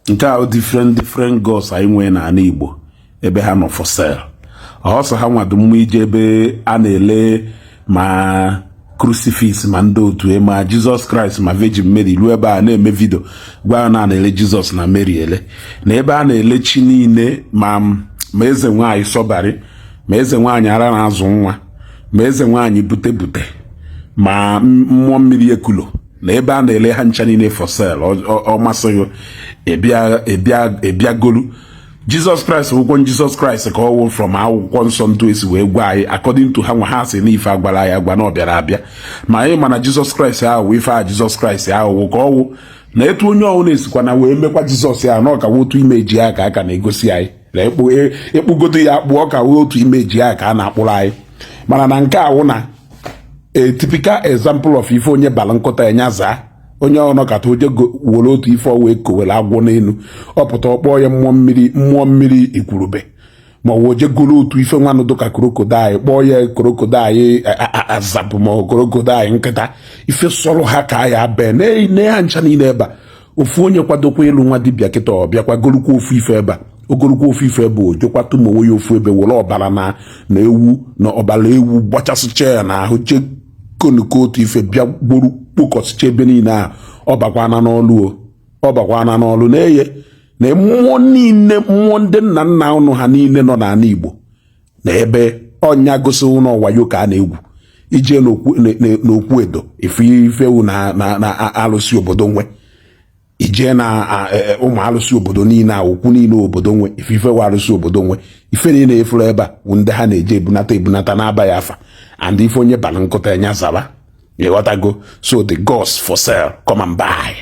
Nke a different different gods anyị nwee n'ala Igbo ebe ha nọ for sale. Ọsọ ha nwado mma ije ebe a na-ele ma crucifix, ma ndị otu, ma Jizọs Kraịst, ma Virgin Mary. Ruo ebe a na-eme video gwa ya na a na-ele Jizọs na Mary, ele na ebe a na-ele chi niile, ma eze nwaanyị sọbarị, ma eze nwaanyị ara na-azụ nwa, ma eze nwaanyị bute bute, ma mmụọ mmiri ekulo, na ebe a na-ele ha ncha niile for sale. Ọ masịghị, ịbịa golu Jizọs Kraịst. Ụgwọ Jizọs Kraịst ka ọ wụ from akwụkwọ nsọ ntụ esi wee gwa anyị. According to ha nwa, ha sị na ife agwara anyị agwa na ọ bịara abịa, ma anyị mana Jizọs Kraịst ahụ wụ ife a. Jizọs Kraịst ahụ wụ ka ọ wụ na etu onye ọwụ na-esikwa na wee mekwa Jizọs ahụ na ọ ka wụ otu image ya ka a ka na-egosi anyị na ekpugodo ya akpụ, ọ ka wụ otu image ya ka a na-akpụrụ anyị. Mana na nke a wụ na a typical example of ife onye bara nkụta ya zaa. Onye ọnọkata oje were otu ife wee kowere agwọ n'elu, ọ pụta ọkpọọ ya mmụọ mmiri, mmụọ mmiri ikwurube, ma ọ wụ oje goro otu ife nwanụ dụka crocodile, kpọọ ya crocodile azapụ, ma ọ crocodile nkịta. Ife sọrọ ha ka ya bee ne ha ncha niile ebe a. Ofu onye kwadokwa ịlụ nwa dibịa kịta, ọ bịakwa gorukwa ofu ife ebe a, ogorukwa ofu ife ebe, o jekwa tụmowe ya ofu ebe, were ọbara na ewu na ọbara ewu gbachasịcha ya n'ahụ, jee konuko otu ife bịa gboru kpokọsịcha ebe niile ahụ. Ọ bakwana n'ọlụ o, ọ bakwana n'ọlụ na-eye na mmụọ niile, mmụọ ndị nna nna ụnụ ha niile nọ n'ala Igbo na ebe ọnya gosi ụlọ wayo ka a na-egwu. Ije n'okwu edo ife ifewu na alụsị obodo nwe, ijee na ụmụ alụsị obodo niile a, okwu niile obodo nwe, ife ifewu alụsị obodo nwe, ife niile efuru ebe a wụ ndị ha na-eje ebunata ebunata na-abaghị afa. And ife onye bara nkụta enya zaba, ịghọtago? So the gods for sale, come and buy.